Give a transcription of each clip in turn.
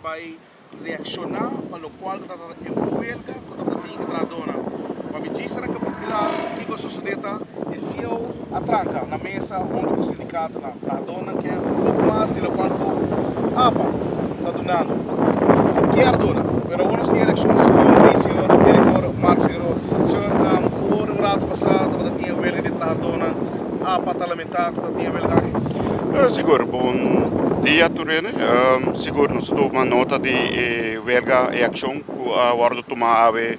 bai reakshoná pa lokual ku tabata e huelga ku tabata tin ku trahadónan. Pa mi djis ta rekapitulá kiko a sosodé ta e ceo a tranka na mesa huntu ku sindikatonan. Trahadónan ke un poko mas di lokual ku apa ta dunando o kier duna. Pero awor nos tin e reakshon segun di señor direktor Mark Figueroa. Señor, awor un rato pasá tabata tin e huelga di trahadónan. Apa ta lamentá ku ta tin e huelga aki? Sigur, bon dia tur hende. Sigur nos ta tuma nota di e huelga, e akshon ku a wòrdu tumá awe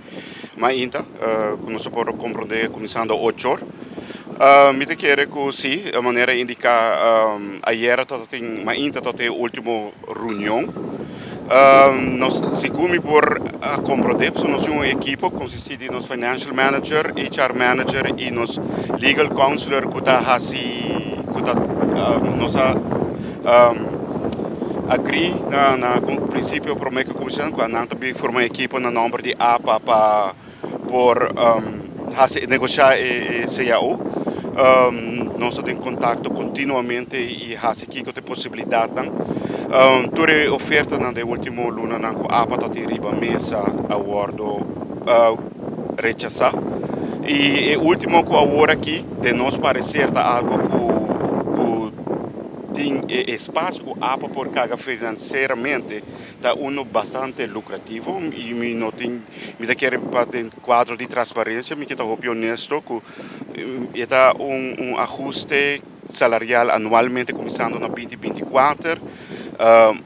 mainta, ku nos a por komprondé kuminsando ocho or. Mi ta kere ku si, manera indiká ayera tabatin, mainta tabatin e último reunion. Nos, segun mi por a komprondé, pasobra nos tin un ekipo konsistí di nos financial manager, HR manager i nos legal counselor ku ta hasi, ku ta nos a agri na na prinsipio promé ku kuminsá ku nan ta bin forma ekipo na nòmber di apa pa por hasi negoshá e cao. Nos ta den kontakto kontinuamente i hasi kiko ta e posibilidatnan. Tur e ofertanan den último lunanan ku apa ta tin riba mesa a wòrdu rechasá. I e último ku awor aki den nos pareser ta algu ku ku tin e espasio ku apa por karga finansieramente. Ta uno bastante lucrativo y mi no tin, mi ta kere pa den cuadro di transparencia mi ke ta hopi honesto cu e ta un un ahuste salarial anualmente cuminsando na 2024,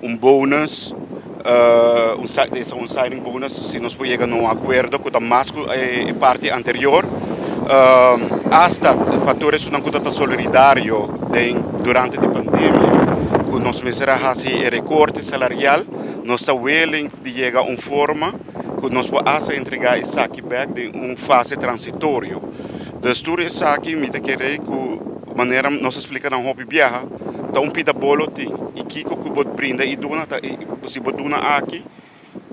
un bonus, un esta un signing bonus si nos por yega na un acuerdo cu ta mas cu e parti anterior, hasta pa tur esunnan cu ta ta solidario den durante di pandemia cu nos mester a haci e recorte salarial, nos ta willing di yega un forma cu nos por hasta entrega esaki bek den un fase transitorio. Dus tur esaki mi ta kere cu manera nos a splica nan hopi biaha ta un pida bolo tin y kico cu bo brinda y duna ta si bo duna aki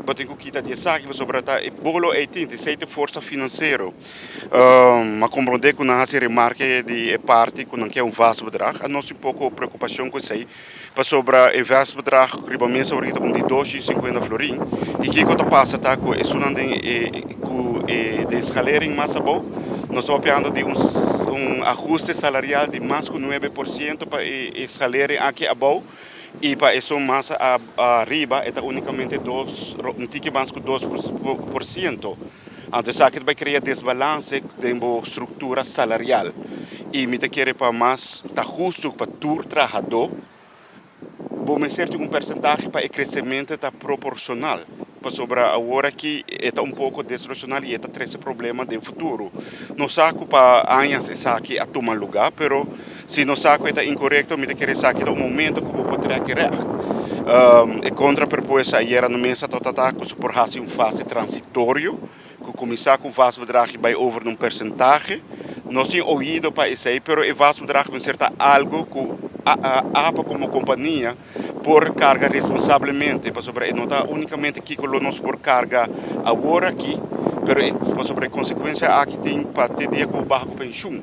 Bo tin ku kita di esaki pasobra ta e bolo ei tin, esei ta e forsa finansiero. A komprondé ku nan hasi remarke di e parti ku nan ke un vastbedrag. A nos tin poko preokupashon ku esei pasobra e vastbedrag riba mesa awor ta un di dos i sinkuenta florin i kiko ta pasa ta ku esunnan den e ku e den skalering mas abou nos ta papiando di un un ahuste salarial di mas ku 9% pa e skalering aki abou. I pa esun mas ariba e ta unicamente dos, un tiki mas ku 2%. Anto esaki ta bai krea desbalanse den bo struktura salarial. I mi ta kere pa mas ta hustu pa tur trahadó bo mester tin un persentahe pa e kresementu ta proporshonal. Pasobra awor aki e ta un poko desproporshonal i e ta trese problema den futuro. Nos sa ku pa añas esaki a tuma lugá, pero si nos sa ku e ta inkorekto, mi ta kere esaki ta un momento ku bo por trek e règt. E kontrapropuesta ayera na mesa tabata ta ku su por hasi un fase transitorio, ku kuminsá ku un vastbedrag i bai over na un persentahe. Nos tin oido pa esei, pero e vastbedrag mester ta algu ku apa komo kompania por carga responsablemente, pasobra e no ta unicamente kico lo nos por carga awor aki, pero e pasobra e consecuencia aki tin pa te dia cu bo baha cu pensioen.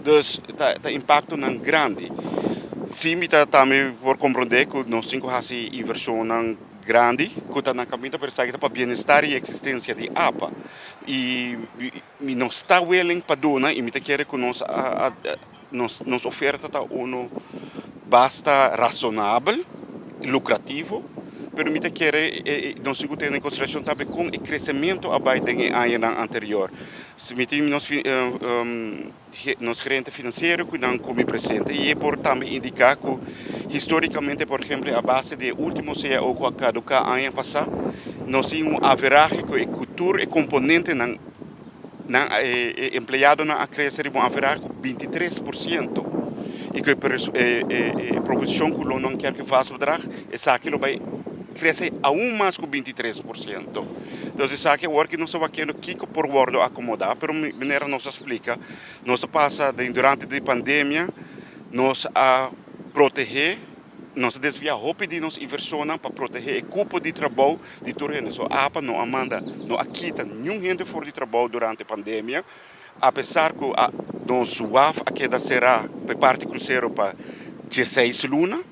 Dus ta ta impactonan grandi. Si mi ta tambe por comprende cu nos tin cu haci inversionnan grandi cu ta na caminda, pero esaki ta pa bienestar y existencia di apa. Y mi nos ta willing pa duna y mi ta kere cu nos a Nos nos oferta ta uno basta rasonabel, lucrativo, pero mi ta kere nos tin cu tene en consideracion tambe con e crecemento a bay den e añanan anterior. Mi tin nos nos gerente financiero cu nan cu mi presente y e por tambe indica cu historicamente, por ejemplo, a base di e ultimo cao cu a caduca aña pasa, nos tin un averahe cu e cu tur e componentenan Nan e empleadonan a krese riba un average ku 23% i ku e proposishon ku lo nan kier ku e vastbedrag esaki lo bai krese aun mas ku 23%. Entonces esaki awor ki nos ta wak kiko por wòrdu akomodá pero manera nos a splika nos a pasa den durante di pandemia nos a protehé. Nos a desviá hopi di nos invershonnan pa protehé e kupo di trabou di tur hende. So apa no a manda, no a kita niun hende for di trabou durante pandemia, apesar ku a nos waf a keda será pa e parti krusero pa dieseis luna.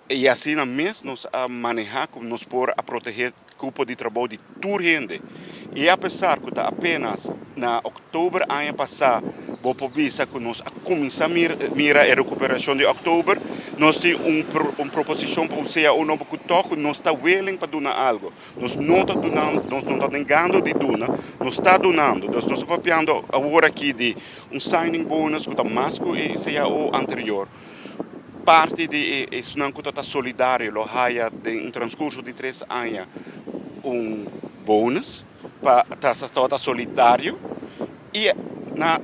I asina mes nos a maneha ku nos por a protehe kupo di trabou di tur hende. I apesar ku ta apenas na oktober aña pasá bo por bisa ku nos a kuminsá mira e rekuperashon di oktober, nos tin un un proposishon pa un cao nobo ku tòg ku nos ta willing pa duna algu. Nos no ta dunando, nos no ta negando di duna, nos ta dunando. Dus nos ta papiando awor aki di un signing bonus ku ta mas ku e cao anterior. Parti di e esnan ku ta ta solidario lo haya den un transkurso di tres aña un bonus pa ta tabata solidario i na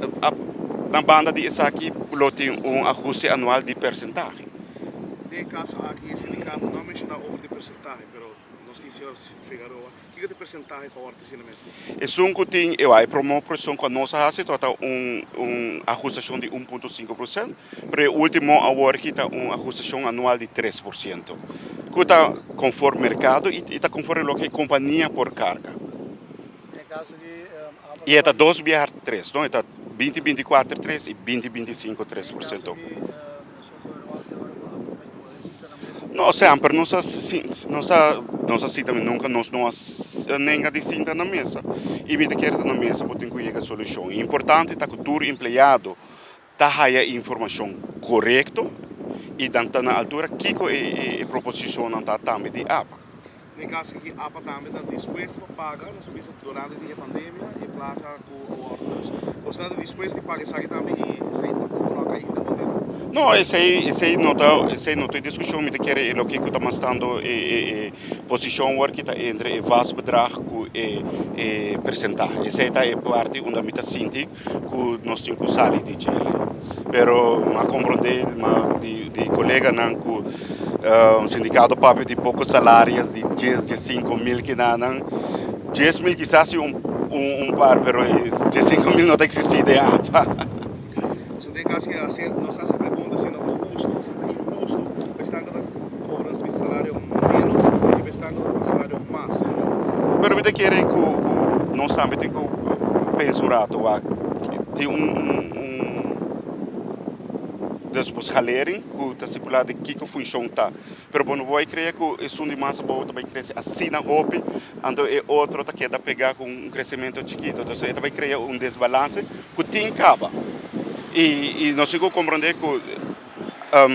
na banda di esaki lo tin un ahuste anual di persentahe. Den e kaso aki e sindikato no a menshoná over di persentahe pero nos tin señor Figaroa. Kiko ta e persentahe ku awor ta asina mes? Esun ku tin e wak e promó proyekshon ku nos a hasi tabata un un ahustashon di 1.5%, pero e último awor aki ta un ahustashon anual di 3%, ku ta konforme merkado i ta konforme loke e kompania por karga. I e ta dos biaha tres, no? E ta 2024 tres i 2025 3%. No, semper nos a nos a nos a sinta nunca nos no a nenga di sinta na mesa y mi ta kere ta na mesa bo tin cu yega solucion. Importante ta cu tur empleado ta haya e informacion corecto y nan ta na altura kico e proposicionnan ta tambe di apa. Den caso aki apa tambe ta dispuesto pa paga nos bisa durante di e pandemia e placa cu a wordo dus bo ta dispuesto di paga esaki tambe y esey tampoco no a cay den bo tera? No esey esey no ta esey no ta e discusion mi ta kere e loke cu ta mas tanto e e e posicion awor ki ta entre e vast bedrag cu e e percentahe esey ta e parti unda mi ta sinti cu nos tin cu sali di djele. Pero m'a comprende di di coleganan cu sindicato papia di poco salarios di dies, diescinco mil kinanan. 10.000 kisas si un un par pero 15.000 no ta existi den apa. Nos den caso ki nos haci pregunta si no ta husto, si ta inhusto pa esnan cu ta cobra nos salario menos y pa esnan cu ta cobra salario mas. Pero mi ta kere cu nos tambe tin cu pensa un rato wak tin un un dus bo schalering cu ta stipula di kico funcion ta pero bo no por bay crea cu esun di mas abou ta bay crece asina hopi anto e otro ta keda pega cu un crecemento chikito entonces e ta bay crea un desbalance cu tin caba y y nos tin cu comprende cu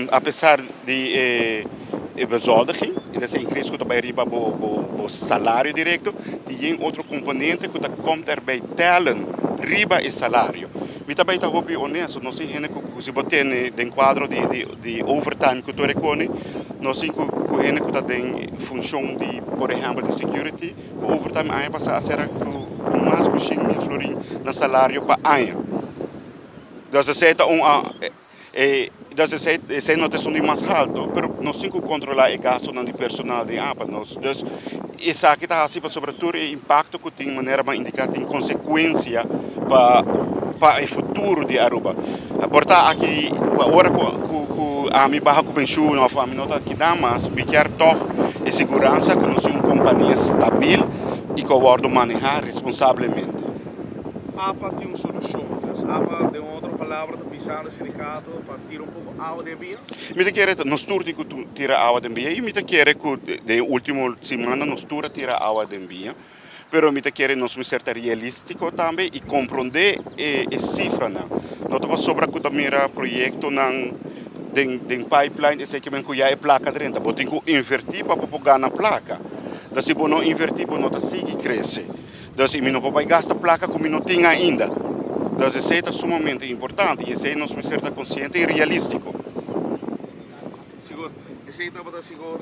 Apesar di e bezoldiging, e ta increase cu ta bay riba bo salario directo, tin yen otro componente cu ta komt erbij tellen riba e salario. Mi ta bay ta hopi honesto, nos tin hende cu si bo tene den cuadro di overtime cu tur e cone, nos tin cu hende cu ta den funcion di por ehempel di security, cu overtime aña pasa a cera cu mas cu 100,000 florin na salario pa aña. Dus esey ta un. E dus esei esei no ta esun di mas halto, pero nos tin ku kontrolá e gastonan di personal den apa. Nos dus esaki ta hasi pasobra tur e impakto ku tin manera ban indiká tin konsekuensia pa pa e futuro di Aruba. Por ta aki ora ku ku ku ami baha ku penshun òf ami no ta keda mas mi kier tòg e siguransa ku nos tin un kompania stabil i ku a wòrdu manehá responsablemente. Apa tin un solushon. Dus apa den otro palabra ta bisando e sindikato pa tira un poko awa den bia? Mi ta kere nos tur tin ku tira awa den bia i mi ta kere ku den e ultimo simannan nos tur a tira awa den bia, pero mi ta kere nos mester ta realistiko tambe i komprondé e sifranan. No ta pasobra ku ta mira proyektonan den den pipeline esei ke men ku ya e plaka drenta. Bo tin ku invertí pa bo por gana plaka. Ta si bo no invertí bo no ta sigui krese. Dus i mi no por bai gasta plaka ku mi no tin ainda. Dus esei ta sumamente importante i esei nos mester ta konsiente i realístiko. Sigur, esei tabata sigur.